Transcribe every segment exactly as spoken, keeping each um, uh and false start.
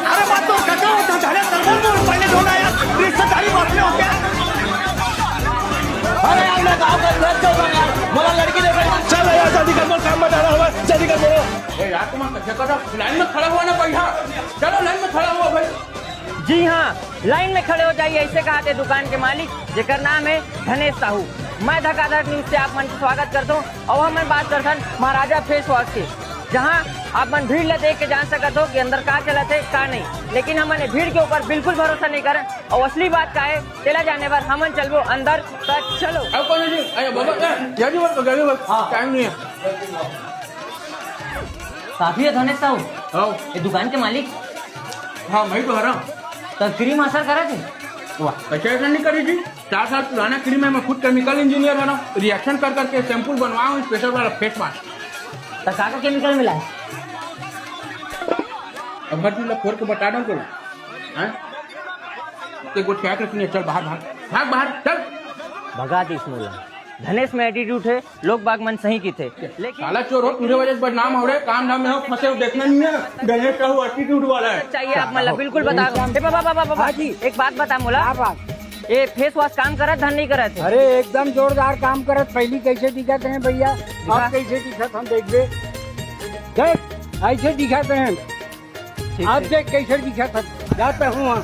अरे बात तो कका होता, झाले तरबूज बोल, पहले ढोला यार, रिश्तेदारी बात में होते हैं। अरे यार, मैं गाँव का घर चल रहा यार, बोला लड़की देखा। चल यार, जल्दी कर बोल, काम बता रहा हूँ, जल्दी कर बोलो। ए यार, तुम कैसे करो? लाइन में खड़ा हुआ ना भाई, हाँ। चलो, लाइन में खड़ा हुआ भाई। जी हाँ, लाइन में खड़े हो जाइए, ऐसे कहा थे दुकान के मालिक, जेकर नाम है धनेश साहू। मैं धकाधक न्यूज से आप मन के स्वागत करता हूँ। और हम बात करथन महाराजा फेस वॉश के, जहाँ आप मन भीड़ ला देख के जान सकत हो कि अंदर का चलत है, का नहीं। लेकिन हमन ए भीड़ के ऊपर बिल्कुल भरोसा नहीं करन, और असली बात का है, तेला जाने बर हमन चलबो अंदर। तो चलो। अब कौन है जी? अरे बाबा, ए, जल्दी बोल, जल्दी बोल। हाँ। टाइम नहीं है। साथी है धनेश साहू? हाँ। ये दुकान के मालिक? हाँ, मैं तो हरा। तो क्रीम असर करा थे? वाह। कैसे असर नहीं करी जी? चार साल पुराना क्रीम है, मैं खुद केमिकल इंजीनियर बना, रिएक्शन कर करके शैम्पू बनवाया हूँ, स्पेशल वाला फेस वॉश। तो का का केमिकल मिला है? अब मैं तुला फोड़ के बता दूँ तुला, हैं? ते गोठिया के सुनिए, चल बाहर, भाग, भाग बाहर, चल। भगा दीस मोला। धनेश में एटीट्यूड है, लोग बाग मन सही किथे, लेकिन साला चोर हो, तुझे वजह से बदनाम हो रहे, काम धाम में हो, फंसे हो, देखना नहीं है, गणेश का वो एटीट्यूड वाला है। चाहिए आप मतलब बिल्कुल बता दो। ए बाबा, बाबा, बाबा, हाँ जी। एक बात बता मोला। क्या बात? ये फेस वॉश काम करत धन नहीं करत है? अरे एकदम जोरदार काम करत, पहली कैसे दिखत हैं भैया, दिखा। अब कैसे दिखत हम देखबे, देख ऐसे दिखत हैं। ठीक अब है। देख कैसे दिखत है, जाते हूँ वहाँ।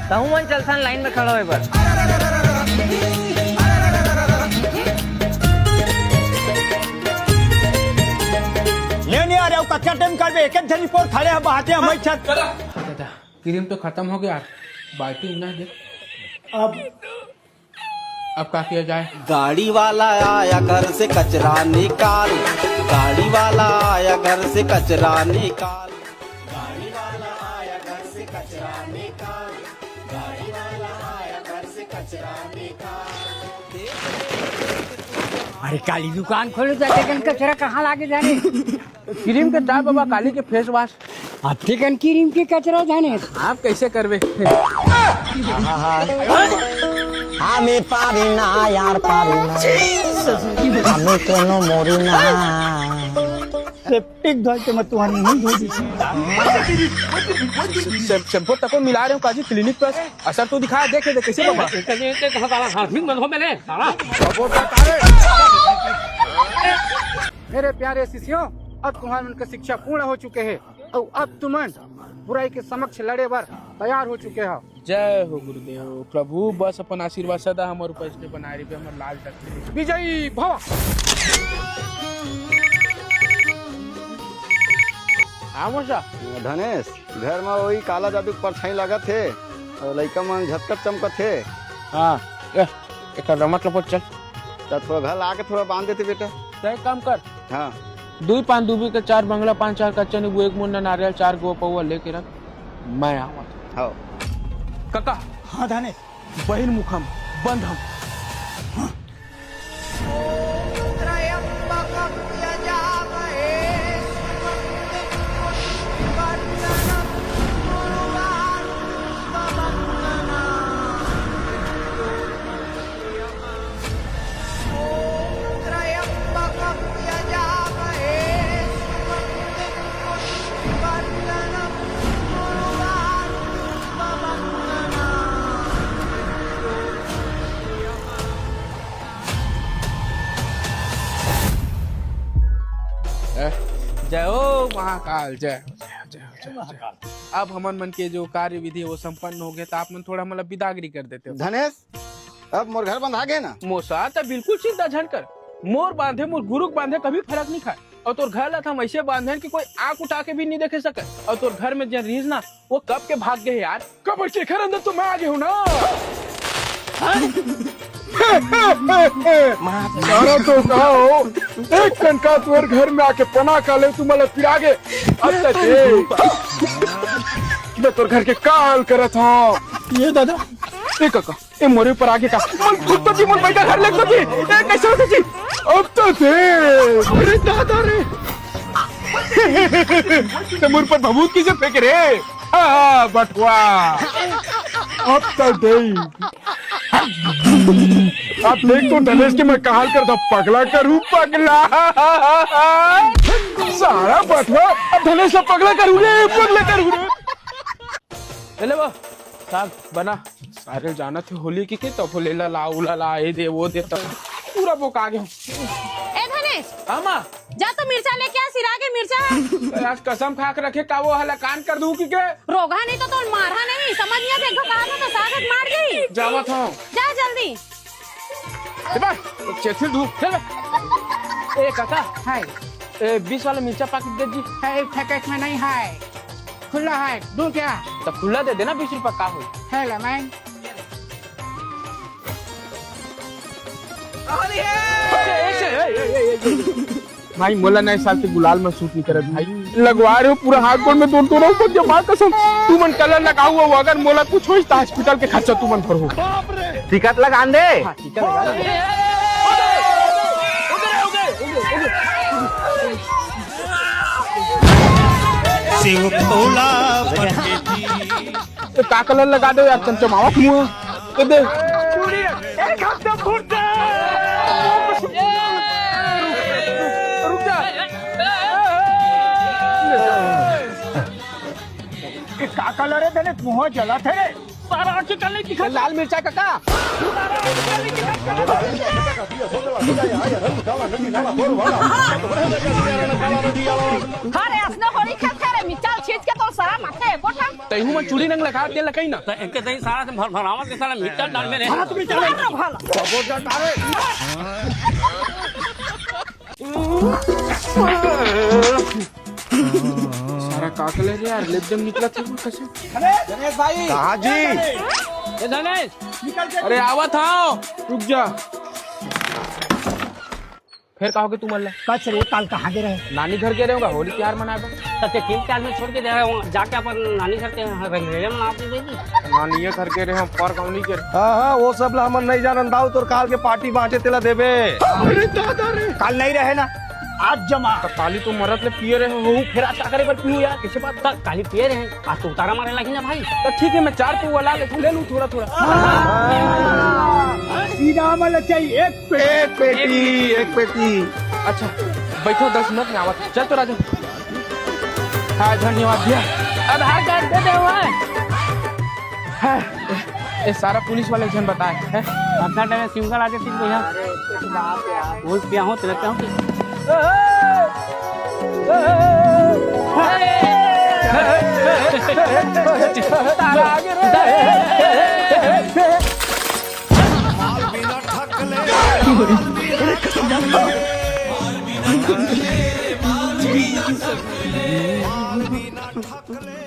तहु मन चलथन लाइन में खड़ा होए बर। ले नहीं आ रहे हो, कच्चा टाइम कर बे, एक एक झनी पोर खड़े हैं, बहाते हैं, मैं छत। दादा, क्रीम तो खत्म हो गया यार, बाल्टी ना दे। अब अब का किया जाए? गाड़ी वाला आया घर से कचरा निकाल, गाड़ी वाला आया घर से कचरा निकाल, गाड़ी वाला आया घर से कचरा निकाल, गाड़ी वाला आया घर से कचरा निकाल। अरे काली दुकान खोले जाते कन कचरा कहाँ लागे जाने। क्रीम के दाब बाबा काली के फेस वॉश। अतिकन क्रीम के कचरा जाने। आप कैसे करबे? हमें पारी ना यार, पारी ना। हमें कोनो मोरी ना। सेप्टिक धोए के मैं तुम्हारी नहीं धो दी। शैम-, शैम्पू तको मिला रहे हो काजी क्लिनिक प्लस। असर तो दिखा, देखे दे कैसे बाबा। इतने, इतने कहाँ साला हाथ में मत हो मेरे, साला। मेरे प्यारे शिष्यों, अब तुम्हार मन के शिक्षा पूर्ण हो चुके हैं और अब तुमन बुराई के समक्ष लड़े बर तैयार हो चुके हो। जय हो गुरुदेव। प्रभु बस अपन आशीर्वाद सदा हमर ऊपर इसने बनाए रहिबे, हमर लाल टकले। विजयी भव। हाँ मौसा। धनेश, घर में वही काला जादू के परछाई लागत हे और लइका मन झटकट चमकत हे। हाँ, ए, एकर रमत लपट चल। त थोड़ा घर ला के थोड़ा बांध देते बेटा। तय काम कर। हाँ। दुई पान दुबी के चार बंगला पान चार कच्चा नींबू एक मुन्ना नारियल चार गो पौवा लेके रख, मैं आवत। हाँ। काका। हाँ धनेश। बहिर्मुखम बंधम। जय हो महाकाल, जय हो, जय हो, जय हो, जय हो, जय हो। अब हमन मन के जो कार्य विधि हे वो संपन्न हो गए, तो आप मन थोड़ा मतलब बिदागरी कर देते हो। धनेश, अब मोर घर बंधा गे ना? मौसा, त बिल्कुल चिंता झन कर। मोर बांधे, मोर गुरु के बांधे कभी फरक नहीं खाए। और तोर घर ला त हम ऐसे बांधे हन कि कोई आंख उठा के भी नहीं देखे सके। और तोर घर में जन रहीस ना, वो कब के भाग गए यार। कबर के घर अंदर तो मैं आ गया हूँ ना। सारा तो का हो, एक कन का तोर घर में आके पनाह का ले, तू मला पिरा गे। अब तक दे। मैं तोर घर के का हाल करत हूँ। ये दादा। ए काका, ए मोरे ऊपर आगे का। मन खुद तो जी, मन बैठा घर ले तो जी। ए कैसे होते जी? अब तो दे। अरे दादा रे। ते मोर पर भभूत किसे फेंक रे? आ, बटुआ। अब तो दे। अब देख तो धनेश के मैं का हाल करता, पगला करूं, पगला। सारा बथुआ अब धनेश ला पगला करूं रे, पगला करूं रे। ए ले वो, साग बना। सारे जानत हे होली के, के तब होले ला, ला, उला ला, ए दे, वो दे, तब पूरा बोका गे हूं। ए धनेश, हाँ माँ। जा तो मिर्चा लेके आ, सिरा के मिर्चा। अरे आज कसम खा के रखे, का वो हलाकान कर दूं कि के? रोगहा नहीं तो तोर मारहा नहीं, समझ नहीं आते, कहा था तो सागत मार गई। जावत हूँ। जा जल्दी। ए बा, चेथिल धू, चल। ए काका, हाय। ए बीस वाला मिर्चा पाकिट दे जी। है, पैकेट में नहीं है, खुला है, दूं क्या? तब खुला दे देना, बीस रुपया का हो। है ले मैं। भाई, मोला नए साल के गुलाल में सूट नहीं करत भाई। लगवा रहे हो पूरा हाथ गोड़ में, दोनों, दोनों ऊपर के माँ कसम। तुमन कलर लगाऊ हो, अगर मोला कुछ होइस त हॉस्पिटल के खर्चा तुमन भरहू। टिकट लगा दे। हाँ, टिकट लगा दे। शिव भोला पंडित जी। ए, का कलर लगा दे यार, चमचमावत मुंह। ए दे। चूड़ी एक हफ्ता फूट जा। रुक जा। ए, का कलर है तेरे मुंह जलत है रे? सारा आंखें कल नहीं दिखा। लाल मिर्चा काका। अरे असना होली खेल खेले मिर्चा छींच के तो सारा माथे एको ठन। तैहू में चूड़ी नंग लगा, तेल लगाई ना। त एके तई सारा से भर भरावत के सारा मिर्चा डाल में रे। हाथ में चले। मार भला। सारा काकले रे यार, लेप जम निकला था कसम। गणेश भाई। कहाँ जी? ए धनेश। निकल के। अरे आवत हूँ, रुक जा। फिर कहोगे तुम अल्लाह? कच रे, काल कहाँ गे रहे? नानी घर गे रहे होगा, होली त्योहार मनाए बर। तब ते तीन चार में छोड़ के दे रहे हो, जाके अपन नानी घर के रंगरेलिया मना दे देगी। नानिये घर गे रहे हम, पर गाँव नहीं गे रहे। हाँ, हाँ, वो सब ला हमन नहीं जानन दाऊ, तोर काल के पार्टी बाँचे तेला देबे। अरे दादा रे। काल नहीं रहे ना, आज जमा। तो काली तो मरत ले पिए रहे हो, फिर आज का करे बर पीहू यार, कैसे बात? त काली पिए रहे, आज तो उतारा मारे लागी ना भाई। तो ठीक है, मैं चार पौवा ला ले, ले लूँ थोड़ा थोड़ा। सीधा वाला चाहिए, एक पेटी। एक पेटी, एक पेटी। अच्छा, बैठो, दस मिनट में आवत। चल तो राजू। हाँ, धन्यवाद भैया। आधार कार्ड दे दे हुआ है। हाँ, ये सारा पुलिस वाले झन बताए हैं। अपना टाइम सिंगल आते थे भैया। वो क्या हो, तेरे क्या हो?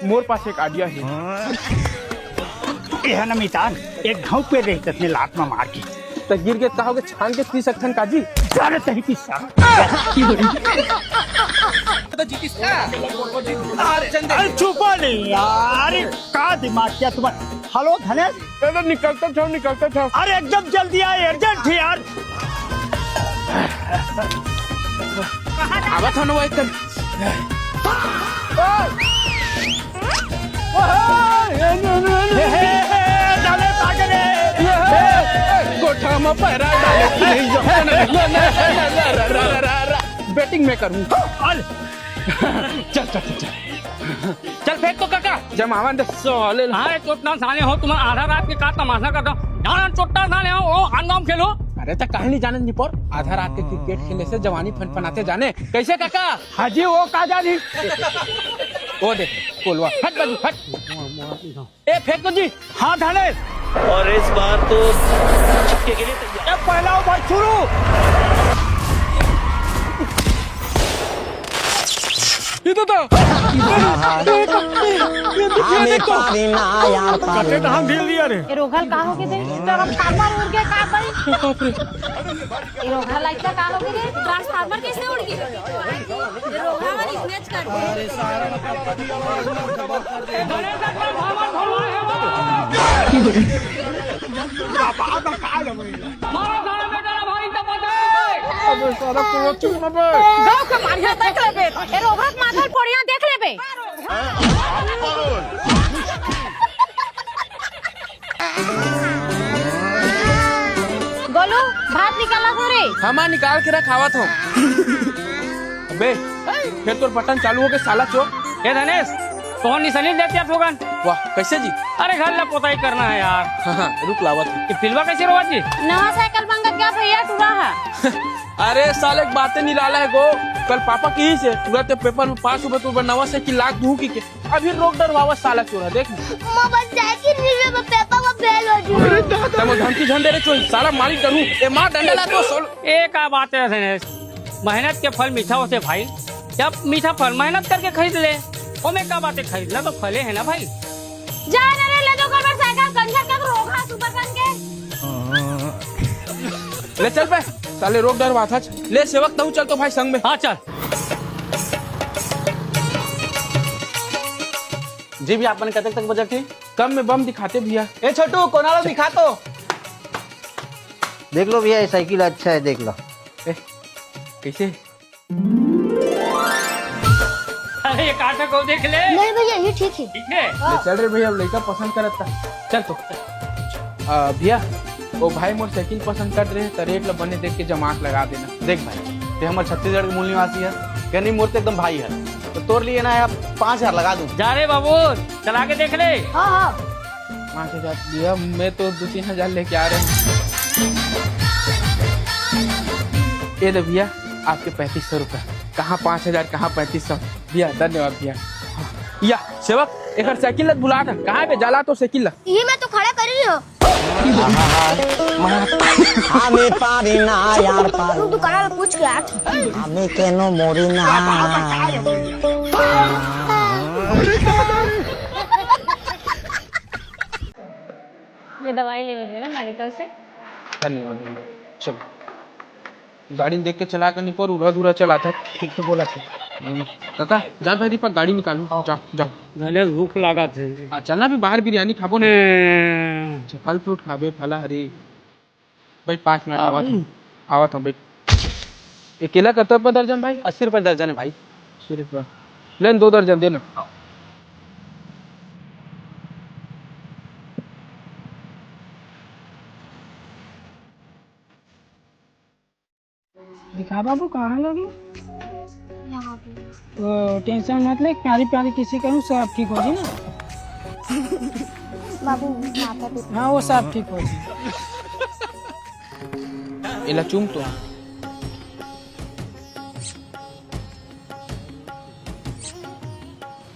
मोर पास एक आइडिया है। यह न मितान, एक घाव पे रही ततने लात में मार के। त गिर के कहोगे छान के पी सकथन काजी? जाने तही पी सारा। अरे चुपा नहीं यार, का दिमाग क्या तुम्हारा? हेलो धनेश। ए तो निकलता था, निकलता था। अरे एकदम जल्दी आए, अर्जेंट है यार। आवत हन वो एकदम। गोठा में पैरा डाले। बैटिंग मैं करूं। चल, चल, चल, चल। चल फेंक तो काका। जमावन दे साले। अरे चोट्टा साले हो, तुम आधा रात के का तमाशा करता हो? जाना चोट्टा साले हो, ओ अंदम खेलो। अरे त काहे नहीं जाने निपोर? आधा रात के क्रिकेट खेले से जवानी फनफनाथे जाने। कैसे काका? हाजी वो का जानी? ओ दे, कोलवा। हट बाजू, हट। ए फेंक तो जी। हाँ धनेश। और इस बार तो छक्के के लिए तैयार। ए पहला ओवर शुरू। ये तो था। हमें पानी ना यार, पानी। कटे धान ढील दिया रे। ए रोगहा ल का होगे दे? ट्रांसफार्मर उड़ गे का भाई? ए रोगहा ल अइसना का होगे रे? ट्रांसफार्मर कैसे उड़ गे? ए रोगहा वाली मैच कर दे। मारो सारा बेटा ला भाई, तब बता। अबे सारा कोई चुप ना बे। गाँव के बढ़िया देख लेबे, ए रोगहा के माथा ल पोड़िया देख लेबे। हाथ निकाला तो रे। हमा निकाल के रखावत हो। अबे, फेर तोर बटन चालू होगे साला चोर। ए धनेश, तोहर निसनी देते ठोकन। वाह, कैसे जी? अरे घर ला पोताई करना है यार। हाँ, हाँ, रुक लावत हूँ। ये पिलवा कैसे रोवा जी? नवा साइकिल मंगत क्या भैया टुरा है। अरे साले, एक बातें निराला है गो। कल पापा की ही से टुरा ते पेपर में पास हुए तो नवा साइकिल लाग दूँ की के। अभी रोक डरवावा साला चोरा, देख। मैं बस जाके नीचे में पेपर में फेल हो गया। तब धमकी झंडे रे चोरी, साला मालिक डरू। ए मार डंडा ला तो सोल। ए का बात है धनेश? मेहनत के फल मीठा होथे भाई। जब मीठा फल मेहनत करके खरीद ले, ओमे का बात है, खरीदना तो फले है ना भाई। जा ना रे, ले दो काबर साइकिल, कंझर तक रोगा सुबह कन के। ले चल बे, साले रोक डरवाथच। ले सेवक, तहूँ चल तो भाई संग में। हाँ चल। जी भैया, अपन कतक तक बजट हे? कम में बम दिखाते भैया। ए छोटू, कोना ला दिखा तो। देख लो भैया, ये साइकिल अच्छा है, देख लो। ए, कैसे? अरे, ये काटा को देख ले। नहीं भैया, ये ठीक है। ठीक है। ले चल रे भैया, अब लइका पसंद करत था। चल तो। आ, भैया, वो भाई मोर साइकिल पसंद कर रहे, त रेट ला बने देख के जमात लगा देना। देख भाई, ते हमर छत्तीसगढ़ के मूल निवासी है, यानी मोर तो एकदम भाई है, तो तोर लिए ना यार पाँच हजार लगा दूँ। जा रे बाबू, चला के देख ले। हाँ, हाँ। पाँच हजार भैया, मैं तो दो तीन हजार लेके आ रहे हूँ। ये ले भैया, आपके पैंतीस सौ रुपया। कहाँ पाँच हजार, कहाँ पैंतीस सौ? भैया, धन्यवाद भैया। या, सेवक, एक साइकिल लग बुला था। कहाँ पे जला तो साइकिल लग? ये मैं तो खड़ा कर ही रही हूँ। हमें पारी ना यार पारी। तू दुकान वाला पूछ के आ। हमें केनो मोरी ना। ये दवाई ले लीजिए ना मेडिकल से। धन्यवाद। चलो। गाड़ी देख के चला कर निपोर, उड़ा धुरा चलाता है। ठीक तो बोला था। हम्म। काका, जा भाई दीपक, गाड़ी निकालो। हाँ। जा, जा। भले भूख लागत है। हाँ, चलना भी बाहर बिरयानी खाबो ने। हम्म। अच्छा, फल फ्रूट खाबे, फला हरी। भाई, पाँच मिनट आवत हूँ। आवत हूँ भाई। ये केला कतका रुपया दर्जन भाई? अस्सी रुपया दर्जन है भाई। अस्सी रुपया। ले न, दो दर्जन दे ना। दिखा बाबू, कहाँ लगी? यहाँ पे। तो टेंशन मत ले, प्यारी प्यारी किसी करूँ, सब ठीक हो जाए ना। बाबू, माता पिता। हाँ, वो सब ठीक हो जाए। एला चूम तो।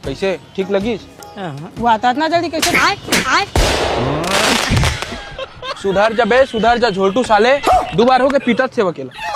कैसे, ठीक लगिस? हाँ, वो आता इतना जल्दी कैसे? आय, आय। सुधर जा बे, सुधर जा झोलटू साले। दो बार हो गए पीटत सेवक एला।